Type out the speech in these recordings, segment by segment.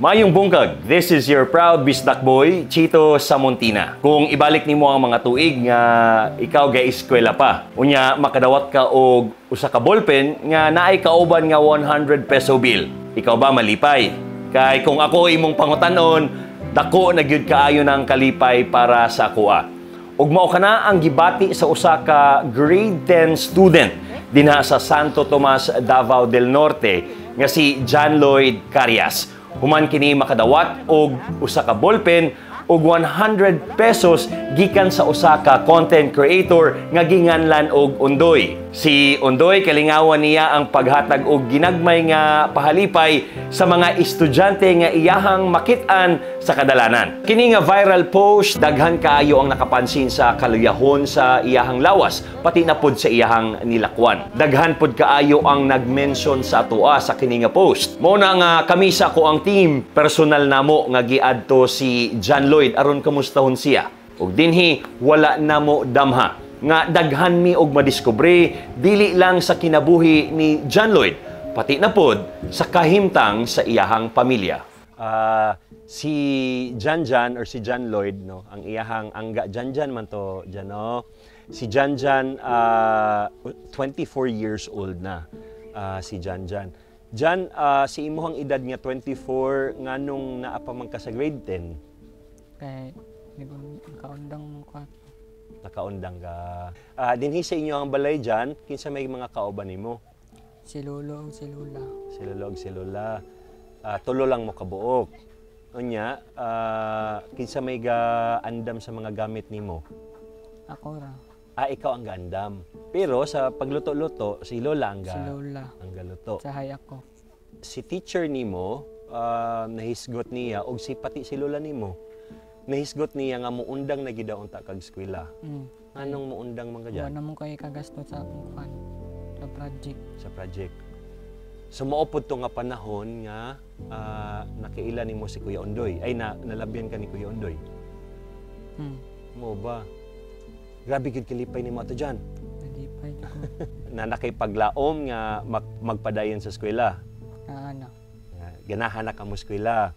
Maayong buntag, this is your proud Bisdak boy, Chito Samontina. Kung ibalik nimo ang mga tuig nga ikaw ga eskwela pa, unya makadawat ka og usa ka ballpen nga naay kauban nga 100 peso bill. Ikaw ba malipay? Kay kung ako imong pangutanon, dako na gyud kaayo ng kalipay para sa akoa. Ug mao kana ang gibati sa usa ka grade 10 student dinha sa Santo Tomas, Davao del Norte nga si John Lloyd Carias. Human kini makadawat og usa ka ballpen og 100 pesos gikan sa usa ka content creator nga ginganlan og Ondoy. Si Ondoy, kalingawan niya ang paghatag og ginagmay nga pahalipay sa mga estudyante nga iyahang makit-an sa kadalanan. Kini nga viral post, daghan kaayo ang nakapansin sa kaluyahon sa iyahang lawas, pati na pod sa iyahang nilakwan. Daghan pod kaayo ang nag-mention sa atoa sa kini nga post. Mao na nga kami sa akoang team, personal namo nga giadto si John Lloyd aron kamustahon siya. Ug dinhi wala namo damha nga daghan mi og madiskubre dili lang sa kinabuhi ni John Lloyd, pati na pod sa kahimtang sa iyahang pamilya. Si Jan Jan or si John Lloyd, no, ang iyahang angga Jan Jan man to Jan, no. Si Jan Jan, 24 years old na si Jan Jan. Jan, si imuhang edad nga 24, nganong naa pa man ka sa grade 10? Kay nakaundang mo ka. Nakaundang ka. Dinhi sa inyo ang balay dyan, kinsa may mga kauban nimo? Si Lolo ug si Lola. Si Lolo ug si Lola. Tulo lang mo kabuok. Unya, kinsa may gaandam sa mga gamit nimo? Ako ra. Ah, ikaw ang gaandam. Pero sa pagluto-luto, si Lola ang Si Lola. Ang galuto. Sahay ako. Si teacher nimo, nahisgot niya og si pati si Lola nimo. Nahisgot niya nga muundang na gid unta kag eskwela. Anong muundang man ka dyan? Wala mo kay kagasto sa akong kuan, sa project. Sa project. So mao pod to nga panahon nga nakaila nimo si Kuya Ondoy. Ay na nalabyan ka ni Kuya Ondoy. Mo ba? Grabe gid kalipay nimo ato dyan. Nalipay ko. Na nakipaglaom nga magpadayon sa eskwela. Ana. Nga, ganahan na ka mo eskwela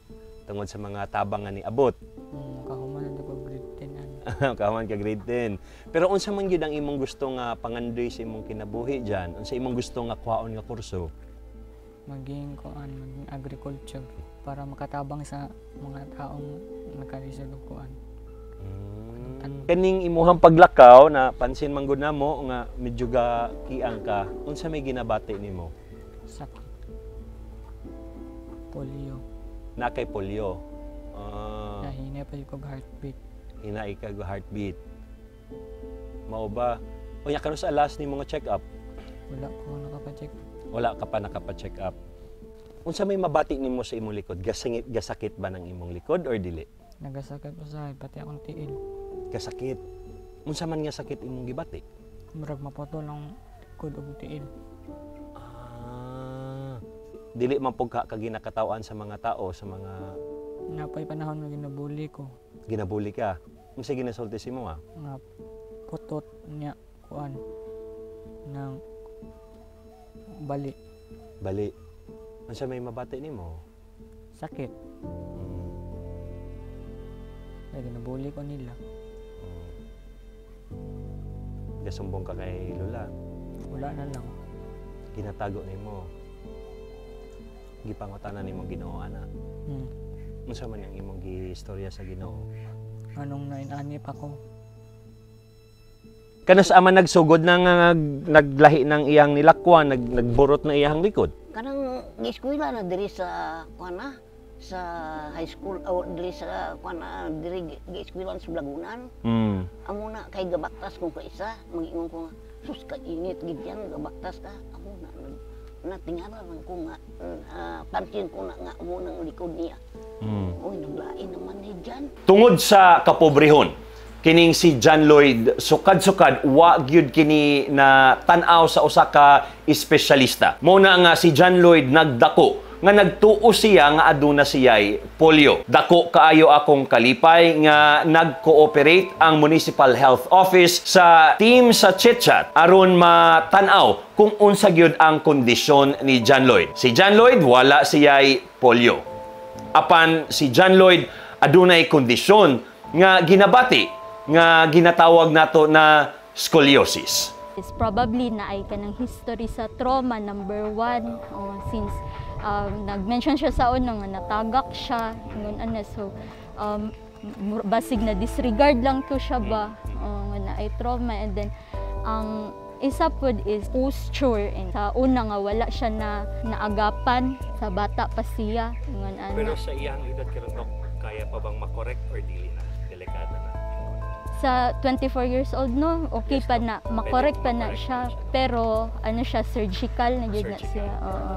tungod sa mga tabang nga niabot. Kahuman na ko grade 10 ana. Kahuman ka grade 10. Pero unsa man gyud ang imong gusto nga pangandoy sa imong kinabuhi dyan? Unsa imong gusto nga kuhaon nga kurso? Maging kuan, maging agriculture para makatabang sa mga taong nakalisod og kuan. Kaning imuhang paglakaw na pansin man gud namo nga medyo ga kiang ka, unsa may ginabati nimo? Sakit. Polio. Na kay polio. Nahina pa ko heartbeat. Hinai ka heartbeat. Mao ba? Unya, karon sa last nimo nga check up? Wala pa ko nakapa-check. Wala ka pa nakapa-check up. Unsa may mabati nimo sa imong likod? Gasangit, gasakit ba ng imong likod or dili? Nagasakit usahay pati akong tiil. Gasakit. Unsa man nga sakit imong gibati? Murag maputol ang likod ug tiil. Dili man pud ka ginakatawan sa mga tao, sa mga Napay panahon nga ginabuli ko. Ginabuli ka. Unsa ginasulti si mo ah? Nga putot niya kuan ng bali. Bali. Unsa may mabati nimo? Sakit. Ay ginabuli ko nila. Gasumbong ka kay Lola. Wala na lang. Ginatago nimo. Gipangutanan nimo Ginoo ana. Unsa man ang imong giistorya sa Ginoo? Anong nainani pa ko? Kanus ama nagsugod na nga naglahi ng iyang nilakwan, nagburot na iyang likod? Kanang gieskwela na diri sa kuan na sa high school o diri sa kuan na diri gieskwelan sa Blagunan. Amo na kay gabaktas kung kaisa, mangingon ko nga, sus ka init gid yan, gabaktas ka. Amo na natingala lang ko nga pansin ko na nga amo nang likod niya. Uy, naglain naman ni Jan. Tungod sa kapobrehon, kining si John Lloyd sukad-sukad wa gyud kini na tan-aw sa usa ka espesyalista. Mao na nga si John Lloyd nagdako nga nagtuo siya nga aduna siya'y polio. Dako kaayo akong kalipay nga nag-cooperate ang Municipal Health Office sa team sa Chitchat aron matan-aw kung unsa gyud ang kondisyon ni John Lloyd. Si John Lloyd, wala siya'y polio. Apan si John Lloyd adunay kondisyon nga ginabati nga ginatawag nato na scoliosis. Is probably naay kanang history sa trauma, number one. Oh, since nag-mention siya sa una nga natagak siya, ingon ana, so basig na disregard lang to siya ba, oh, nga naay trauma. And then ang isa pod is posture, and sa una nga wala siya na naagapan sa bata pa siya, ingon ana. Pero sa iyang edad karon, Dok, kaya pa bang makorek or dili na? Delikado na? Sa 24 years old, no, okay pa na, makorek pa na makorek siya, na siya. Pero ano siya, surgical na gyud na siya, oo,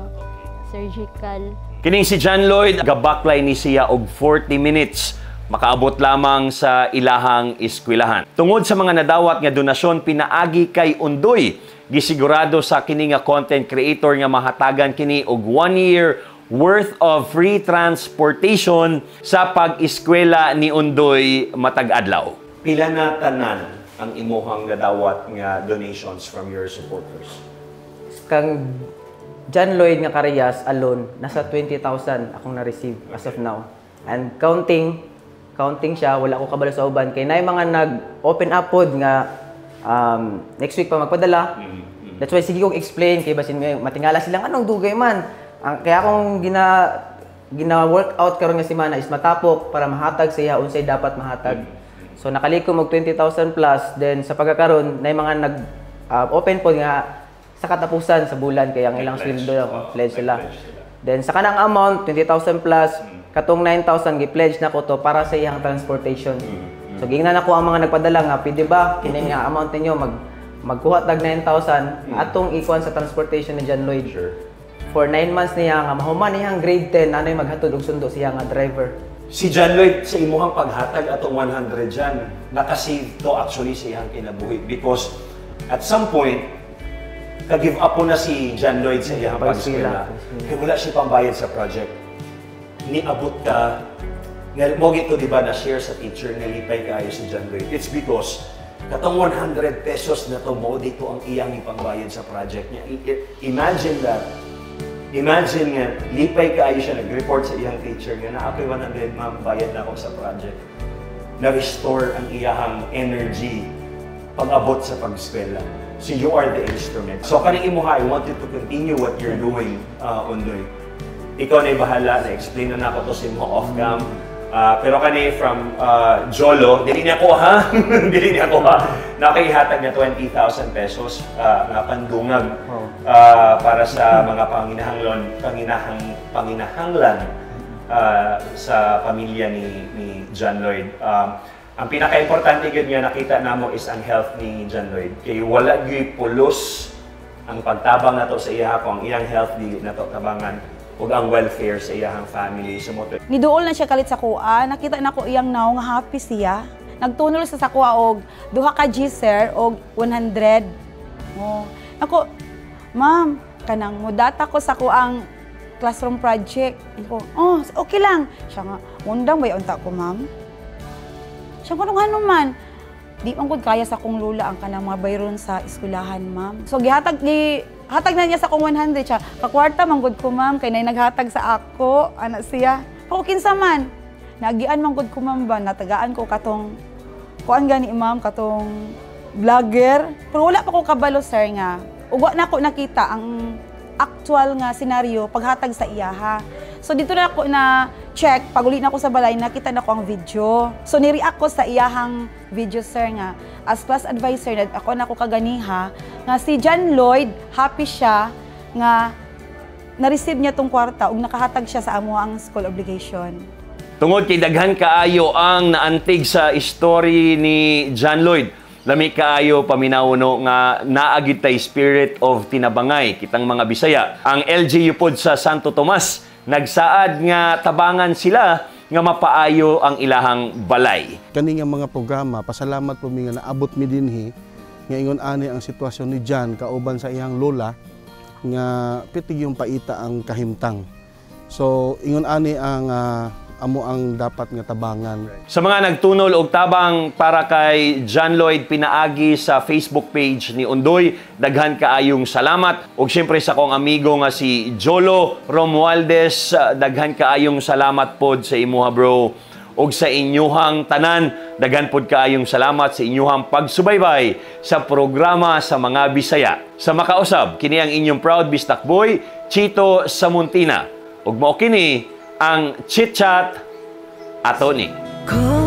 surgical. Kining si John Lloyd, gabaklay ni siya og 40 minutes makaabot lamang sa ilahang eskwelahan. Tungod sa mga nadawat nga donasyon pinaagi kay Undoy, gisigurado sa kini nga content creator nga mahatagan kini og one year worth of free transportation sa pag-eskwela ni Undoy matag adlaw. Pila na tanan ang imuhang nadawat nga donations from your supporters? Kang John Lloyd nga Carias alone, nasa 20,000 akong na-receive as of now. And counting, counting siya, wala ko kabalo sa uban. Kay naay mga nag-open up pod nga next week pa magpadala. That's why sige kong explain kay basin may matingala silang anong dugay man. Ang kaya akong gina workout karon nga semana is matapok para mahatag sa iya unsay dapat mahatag. So nakalikom og 20,000 plus, then sa pagkakaron naay mga nag open pod nga sa katapusan sa bulan kay ang ilang sweldo, pledge sila. Then sa kanang amount 20,000 plus, katong 9,000 gi-pledge na ko to para sa iyang transportation. So giingnan nako ang mga nagpadala nga pwede ba kini nga amount ninyo magkuha tag 9,000 atong ikuan sa transportation ni John Lloyd. For 9 months niya nga mahuman niyang grade 10, anay maghatod og sundo siya nga driver. Si John Lloyd, sa imuhang paghatag atong 100 dyan, nakasave to actually sa iyang kinabuhi because at some point, ka-give up po na si John Lloyd sa iyang pag-eskwela. Kaya wala siya pambayad sa project. Niabot ka, nga mo gito, di ba, na share sa teacher nga lipay kaayo si John Lloyd. It's because katong 100 pesos na to mo dito ang iyang ipangbayad sa project niya. Imagine that. Imagine nga, lipay kaayo siya, nag-report sa iyang teacher nga, "Naa ko'y 100, ma'am, bayad na ako sa project." Na-restore ang iyahang energy pag-abot sa pag-eskwela. So you are the instrument. So kaning imuha, I want you to continue what you're doing, Undoy. Ikaw na bahala, na-explain na nako to sa imo off-cam. Pero kani from Jolo, dili niya ko ha, dili niya ko ha, nakihatag niya 20,000 pesos nga pandungag para sa mga panginahanglan sa pamilya ni John Lloyd. Ang pinaka-importante gyud nga nakita namo is ang health ni John Lloyd. Kay wala gyud pulos ang pagtabang nato sa iya kung ang iyang health dili nato tabangan ug ang welfare sa iyang family. So mo to Niduol na siya kalit sa kuha, nakita na ko iyang naong nga happy siya. Nagtunol sa kuha og duha ka G, sir, og 100. Oh. Ako, "Ma'am, kanang mudata ko sa kuang classroom project." Ako, "Oh, okay lang." Siya nga, "Undang bay unta ko, ma'am?" Siya ko, "Ano man? Di man gud kaya sa akong lula ang kanang mga bayron sa eskwelahan, ma'am." So gihatag gi hatag na niya sa akong 100 siya. "Kakwarta man gud ko, ma'am, kay nay naghatag sa ako," ana siya. Ako, "Kinsa man?" "Naagian man gud ko, ma'am, ba, natagaan ko katong kuan gani, ma'am, katong vlogger." Pero wala pa ko kabalo, sir, nga. Ug wa na ako nakita ang actual nga senaryo paghatag sa iyaha. So dito na ako na check, pag uli na ako sa balay, nakita na ko ang video. So ni-react ko sa iyahang video, sir, nga as class advisor na ako na ako kaganiha nga si John Lloyd happy siya nga na-receive niya tong kwarta ug nakahatag siya sa amo ang school obligation. Tungod kay daghan kaayo ang naantig sa story ni John Lloyd. Lami kaayo paminaw, no, nga naa gyud tay spirit of tinabangay kitang mga Bisaya. Ang LGU pod sa Santo Tomas nagsaad nga tabangan sila nga mapaayo ang ilahang balay. Kani nga mga programa, pasalamat po mi nga naabot mi dinhi nga ingon ani ang sitwasyon ni John kauban sa iyang lola nga pitig yung paita ang kahimtang. So ingon ani ang amo ang dapat nga tabangan. Sa mga nagtunol og tabang para kay John Lloyd pinaagi sa Facebook page ni Undoy, daghan kaayong salamat. Ug siyempre sa akong amigo nga si Jolo Romualdez, daghan kaayong salamat pod sa imuha, bro. Ug sa inyuhang tanan, daghan pod kaayong salamat sa inyuhang pagsubaybay sa programa sa mga Bisaya. Sa makausab, kini ang inyong proud Bisdak boy, Chito Samontina. Ug mao kini ang Chit Chat Atoni. Kung